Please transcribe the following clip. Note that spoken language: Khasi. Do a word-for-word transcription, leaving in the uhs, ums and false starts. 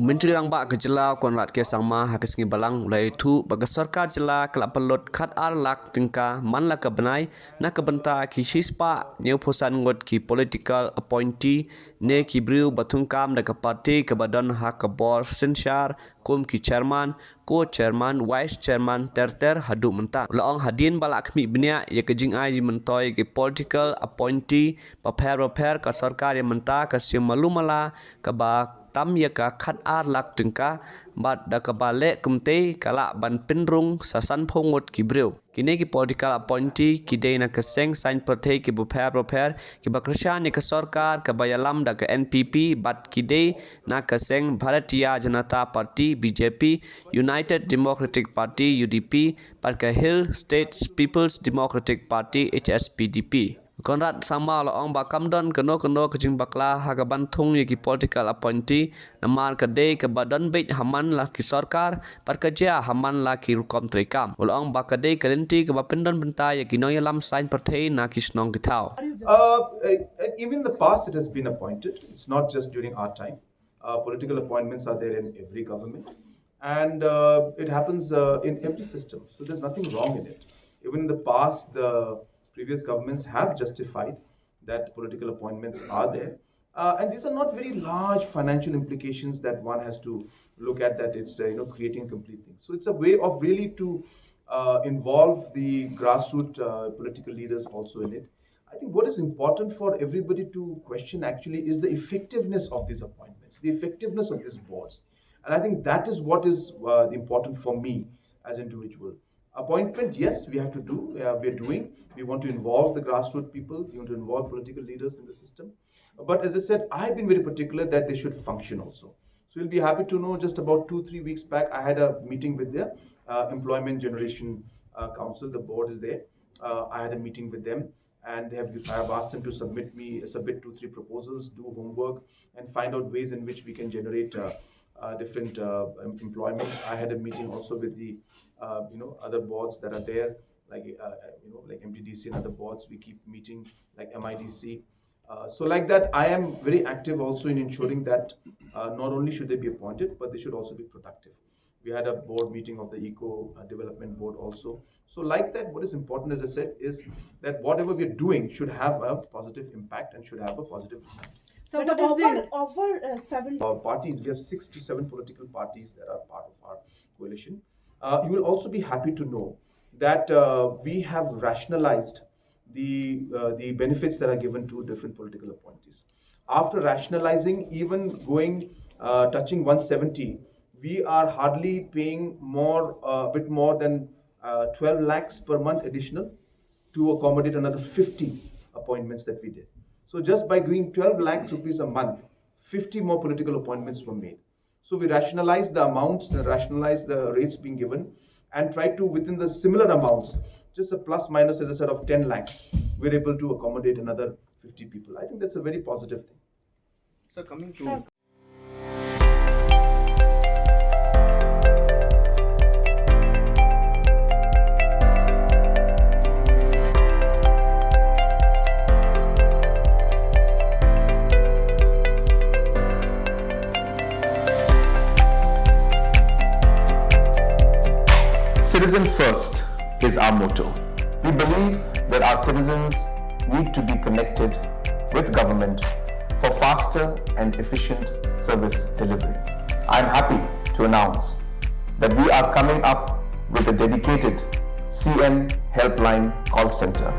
Myntri Rangbah ka jylla Conrad K Sangma ha ka sngi Balang u la ïathuh ba ka sorkar jylla ka la pynlut khatar lak tyngka man la ka bnai na ka bynta ki shispah hynñiewphew san ngut ki political appointee ne ki briew ba thungkam da ka party kaba don ha ka bor synshar kum ki chairman, co-chairman, vice chairman ter ter haduh mynta. U la ong hadien ba la khmih bniah ïa ka jingai jingmyntoi ïa ki political appointee bapher bapher, ka sorkar ïa mynta ka siew malu mala kaba tam ïa ka khatar lak tyngka bad da kaba leh kumtei ka lah ban pynrung sa sanphew ngut ki briew. Kine ki political appointee ki dei na ka seng saiñ pyrthei kiba pher bapher, kiba kyrshan ïa ka sorkar kaba ïalam da ka N P P bad ki dei na ka seng Bharatiya Janata Party, B J P, United Democratic Party, U D P, bad ka Hill States People's Democratic Party, H S P D P. Conrad Sangma u la ong ba kam don kano kano ka jingbakla ha kaban thung ïa ki political appointee, namar ka dei kaba don beit ha man la ki sorkar bad ka jia ha man la ki rukom treikam. U la ong ba ka dei ka lynti kaba pyndon bynta ïa ki nongïalam saiñ pyrthei na ki shnong ki thaw. Uh, uh, even in the past, it has been appointed. It's not just during our time. Uh, political appointments are there in every government, and uh, it happens uh, in every system. So there's nothing wrong in it. Even in the past, the previous governments have justified that political appointments are there. Uh, and these are not very large financial implications that one has to look at, that it's uh, you know, creating a complete thing. So it's a way of really to uh, involve the grassroots uh, political leaders also in it. I think what is important for everybody to question actually is the effectiveness of these appointments, the effectiveness of these boards. And I think that is what is uh, important for me as an individual. Appointment, yes, we have to do, uh, we're doing. We want to involve the grassroots people, we want to involve political leaders in the system. But as I said, I've been very particular that they should function also. So you'll be happy to know, just about two, three weeks back, I had a meeting with the uh, Employment Generation uh, Council. The board is there. Uh, I had a meeting with them, and they have, I have asked them to submit me, submit two, three proposals, do homework, and find out ways in which we can generate uh, uh, different uh, em- employment. I had a meeting also with the uh, you know, other boards that are there, like uh, you know, like M T D C and other boards. We keep meeting, like M I D C. Uh, so like that, I am very active also in ensuring that uh, not only should they be appointed, but they should also be productive. We had a board meeting of the Eco uh, Development Board also. So like that, what is important, as I said, is that whatever we're doing should have a positive impact and should have a positive result. So But what is over, the over uh, seven uh, parties, we have six to seven political parties that are part of our coalition. Uh, you will also be happy to know that uh, we have rationalized the uh, the benefits that are given to different political appointees. After rationalizing, even going uh, touching one seventy, we are hardly paying more, a uh, bit more than uh, twelve lakhs per month additional to accommodate another fifty appointments that we did. So just by doing twelve lakhs rupees a month, fifty more political appointments were made. So we rationalize the amounts, the rationalize the rates being given, and try to, within the similar amounts, just a plus minus, as I said, of ten lakhs, we're able to accommodate another fifty people. I think that's a very positive thing. So coming to Citizen First is our motto. We believe that our citizens need to be connected with government for faster and efficient service delivery. I am happy to announce that we are coming up with a dedicated C M Helpline call center.